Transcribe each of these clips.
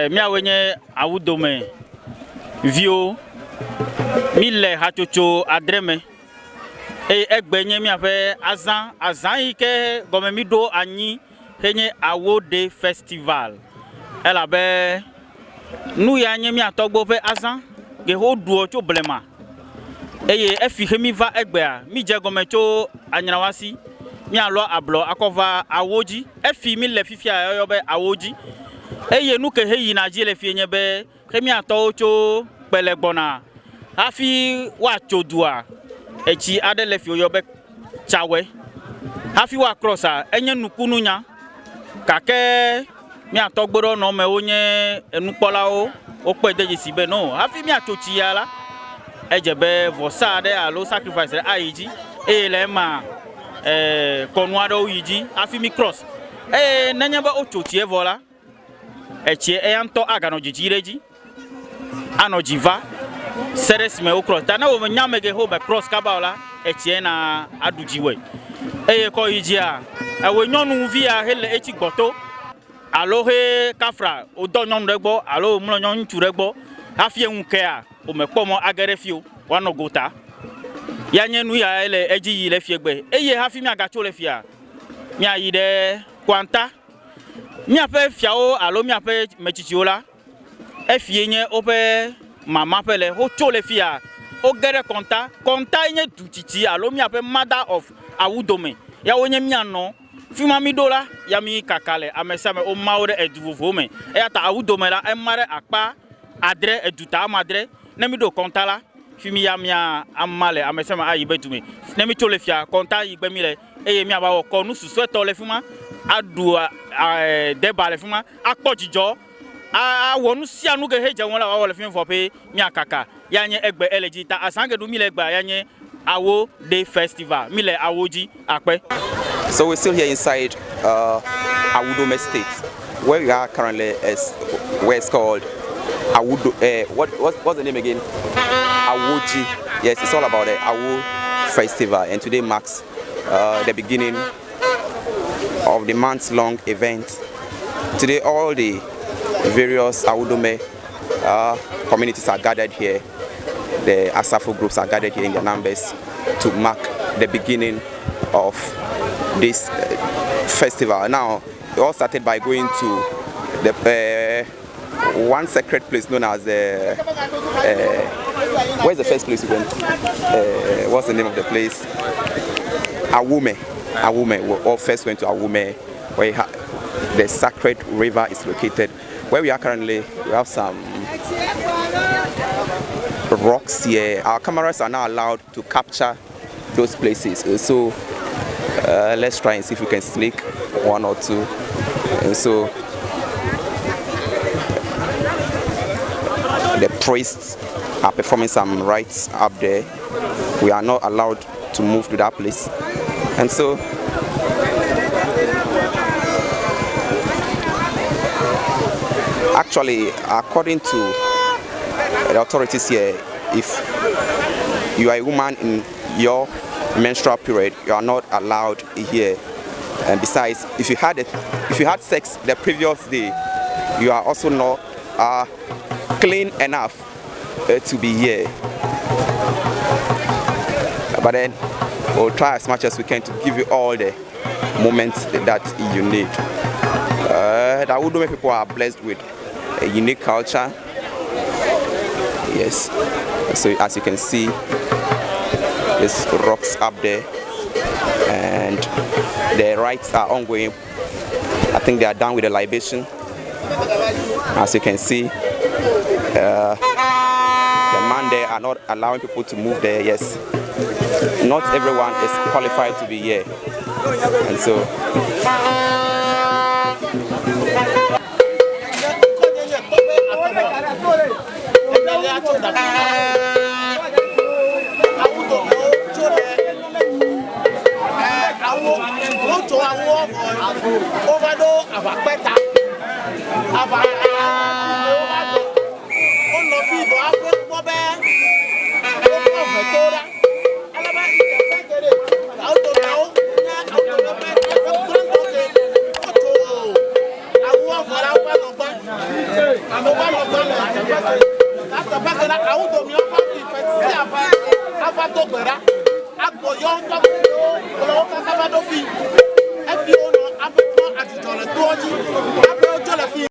Míawoe nye Awudome viwo. Míle hatsotso adre me eye egbe nye míaƒe azã. Azã yi ke gɔme míɖo anyi henye Awo Day Festival elabe nu ya nye mía tɔgbuiwo ƒe azã ke woɖua tso blema eye efi xe míva egbea, mídze egɔme tso anyrawasi, míalɔ ablɔ akɔ va awo dzi. Efi míle fifia woyɔ be awo dzi eye nu ke heyina dzi le fie nye be xe míatɔwo tso kpele gbɔna hafi woatso dua, etsi aɖe le fi woyɔ be tsawɔe. Hafi woa krɔsa enye nukununya gake mía tɔgbe ɖewo nɔ eme wonye enukpɔlawo wokpɔe de dzesi be no hafi míatso tsi ya la edze be vɔsa aɖe alo sacrifice ɖe ayi dzi eye le ema e, kɔnu aɖewo yi dzi hafi mi cross eye nenye be wotso tsie vɔ la etsie eya ŋutɔ aganɔ dzidzi ɖe edzi anɔ dzi va se ɖe esime wo cross ta ne wo nya ame gewo me cross kaba o la etsie na aɖu dziwɔe eye kɔ yi dzia ewɔe nyɔnuvi ya hele etsi gbɔto alo he kafra wodɔ nyɔnu ɖe gbɔ alo womlɔ nyɔnu ŋutsu ɖe gbɔ hafi eŋu kea womekpɔ mɔ age ɖe fi o woanɔ gota ya nye nu ya le edzi yi le fie gbe eye hafi miagatso le fia miayi ɖe Kwanta Míaƒe fiawo alo míaƒe metsitsiwo la, efie nye woƒe mama ƒe le. Wotso le fia, woge ɖe kɔnta. Kɔntae nye du tsitsi alo míaƒe mother of Awudome. Ya wonye mía nɔ. Fi ma míɖo la, ya mí kaka le ame sia ame. Woma wo ɖe edu vovovowo me. Eya ta Awudome la, ema ɖe akpa adre, eduta ame adre. Ne míɖo kɔnta la, fi mi ya mía ama le ame sia ame ayi be du me. Ne mítso le fia, kɔnta yi gbe míle. eye míava wɔ kɔnu susɔetɔ le fi ma, aɖu deba le fi ma, akpɔ dzidzɔ, awɔ nu sia nu ke hedze ŋu la woawɔ le fi ma vɔ ƒe míakaka. Ya nye egbe ele dzi ta azã ke ɖu míle egbea ya nye Awo Day Festival. Míle Awo dzi akpe. So we're still here inside uh, Awudome State, where we are currently is where it's called Awudo. Uh, what, what what's the name again? Awoji. Yes, it's all about the Awo Festival, and today marks uh, the beginning of the month-long event. Today, all the various Awudome uh, communities are gathered here. The Asafo groups are gathered here in their numbers to mark the beginning of this uh, festival. Now, it all started by going to the uh, one sacred place known as the. Where's the first place we went? What's the name of the place? Awume. Awume. We all first went to Awume, where the sacred river is located. Where we are currently, we have some rocks here. Our cameras are now allowed to capture those places. So let's try and see if we can sneak one or two. And so the priests are performing some rites up there. We are not allowed to move to that place. And so actually, according to the authorities here, if you are a woman in your menstrual period, you are not allowed here. And besides, if you had sex the previous day, you are also not clean enough to be here. But then we'll try as much as we can to give you all the moments that you need. The Awudome people are blessed with a unique culture. Yes. So as you can see, there's rocks up there, and the rites are ongoing. I think they are done with the libation. As you can see, the man there are not allowing people to move there. Yes, not everyone is qualified to be here, and so. Wotso awoɔ vɔ wova ɖo aʋakpɛta aʋa wova do wonɔ fi vɔ aƒe kpɔ be wokɔ ʋeto ɖa alebe teƒe ke ɖe awudomewo nye awudome ƒe teƒe gbãtɔ ke wotso awuɔ vɔ la wova nɔ gbã wova nɔ gbã le teƒe ke ta teƒe ke la awudomewo ƒe fi fe si ava ava do gbe ɖa agbɔ yɔ tɔgbuiwo kple wo katã va ɖo fi efi wonɔ aƒe kpɔ adzudzɔ le toa dzi aƒe wodzo le fi.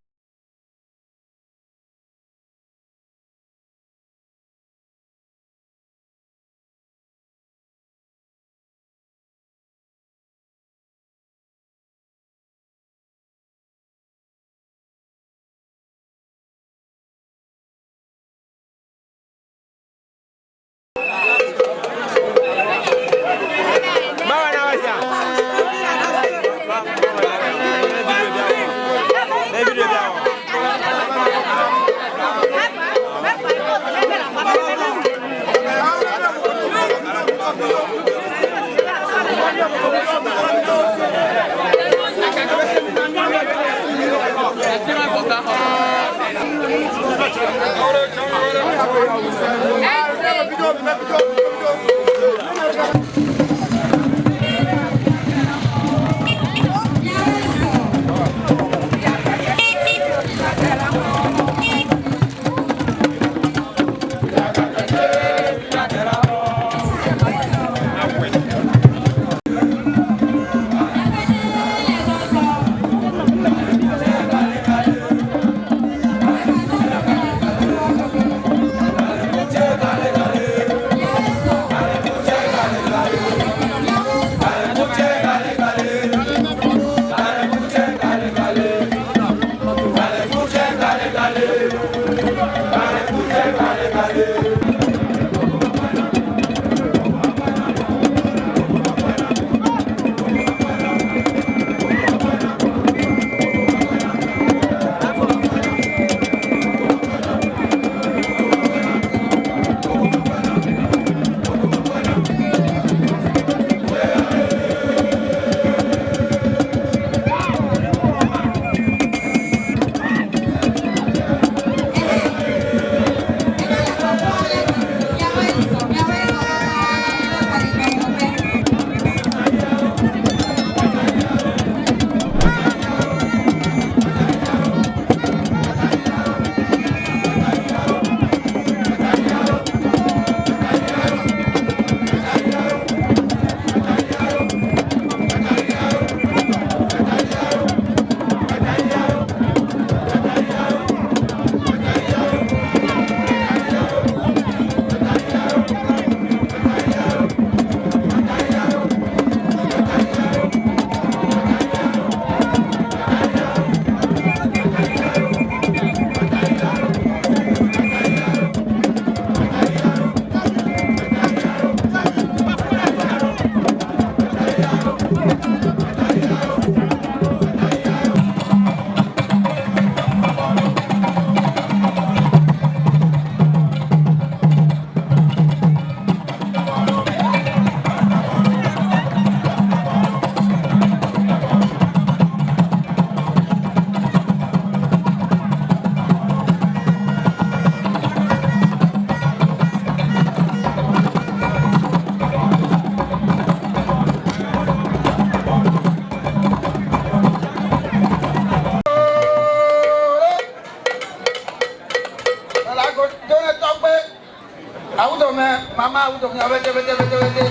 Awudomia bete bete bete bete.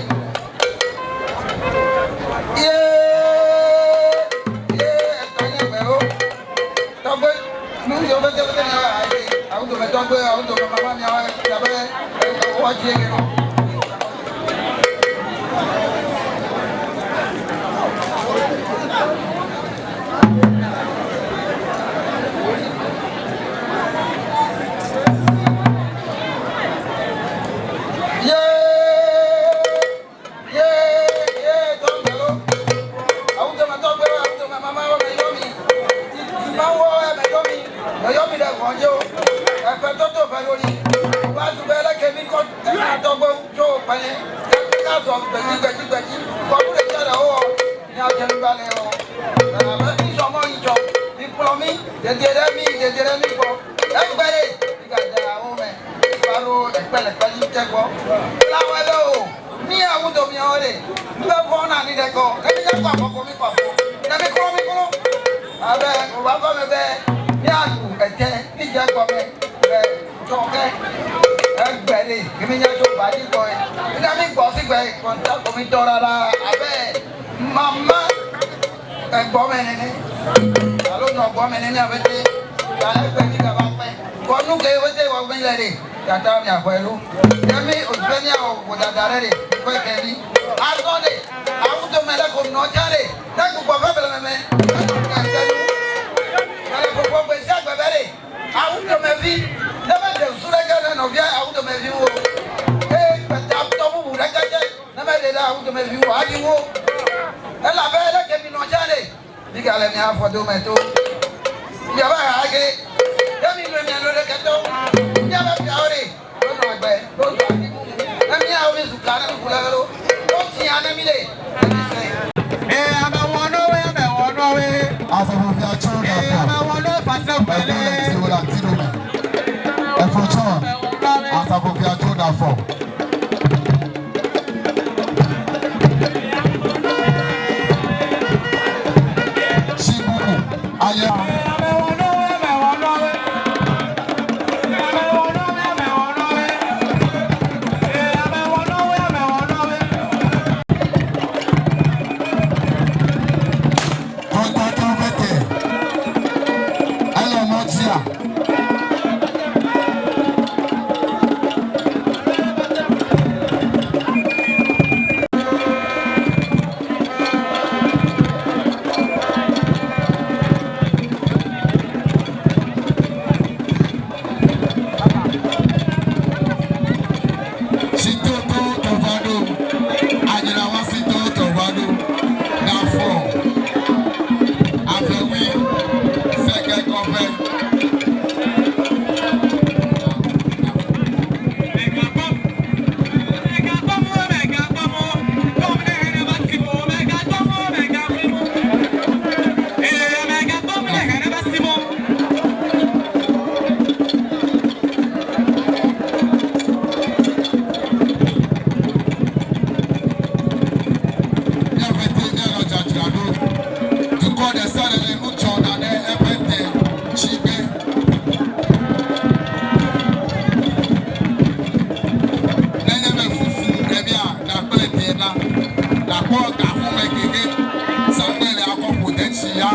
Ye ye etɔnye gbewo. Tɔgbe nu yiwo bete bete miawo ayi Awudome tɔgbe Awudome mama miawo abe woadzi ege nɔ. Ye ye ye tɔgbe lo. Awudome tɔgbe Awudome mama wo me yɔ mi. Mawu me yɔ mi. Me yɔ mi ɖe vɔ̃dzi o. Eƒe toto ƒe loli. Va zu be leke mi kɔ ena tɔgbe tso kpene. Ka zɔ gbedzi gbedzi gbedzi. Kɔnu ɖe sia ɖe wowɔ. Míadze nugbalẽ o. Elabe mi zɔ mɔ yi tsɔ. Mi kplɔ mi dede ɖe mi dede ɖe mi gbɔ. Egbe ɖe mi gadze awo me. Va ɖo ekpe le kpe dzi tse gbɔ. Lãwɔe be o. Mi Awudomiawo ɖe. Mi be vɔ na ni ɖe kɔ. Ne mi nya kɔ afɔ ko mi kɔ afɔ. Ne mi klɔ mi klɔ. Abe wòva gɔme be míaɖu ete mi dze gɔme le tsɔ ke. Egbe ɖe ke mi nya tso gbadzi gbɔ ye. Mi na mi gbɔ si gbe kɔnta ko mi tɔ ɖa ɖa abe mama egbɔme nene alo nɔ gbɔme nene abe te ta egbe mi gava kpe. Kɔnu ke wote wɔ mi le ɖe tata miaxɔe lo. Ke mi òsbe miawɔ vodada ɖe ɖe kɔe ke mi. Azɔ ɖe Awudome le ko nɔ tsã ɖe ne gbugbɔ va blememe ele gbogbo gbe sia gbe be ɖe Awudomevi ne meɖe susu ɖeke ne nɔvia Awudomeviwo eye gbetatɔ bubu ɖeke dze ne meɖe ɖe Awudomeviwo aɖi wo elabe leke mi nɔ tsã ɖe mi gale mia afɔ dome to miabe ha ge ne mi nɔe mia nɔ ɖeke tɔ miabe fiawo ɖe wonɔ agbe wozu ati mumu ne miawo mi zu ka ne mi ku le lo wotia ne mi ɖe ne mi se. Asafofia tso ɖafɔ. Ɛgbɔ le ti wo le ati ɖome. Efo tsɔ. Asafofia tso ɖafɔ. Tsi bubu aye. Kɔntɔtɔ vete. Ele mɔdzia. Sitoto tɔva ɖo. Anyinawasito tɔva ɖo. Dafɔ. Avewi. Sɛgɛkɔfɛ. Míaƒe míanɔ dzadzra ɖo. Dukɔ ɖe sia ɖe le nu tsɔna ɖe eƒe te tsi be. Nenye be fufu ɖe mía ɖa kple te la, nakpɔ gaƒome gege Samuel akɔ ƒo detsi ya.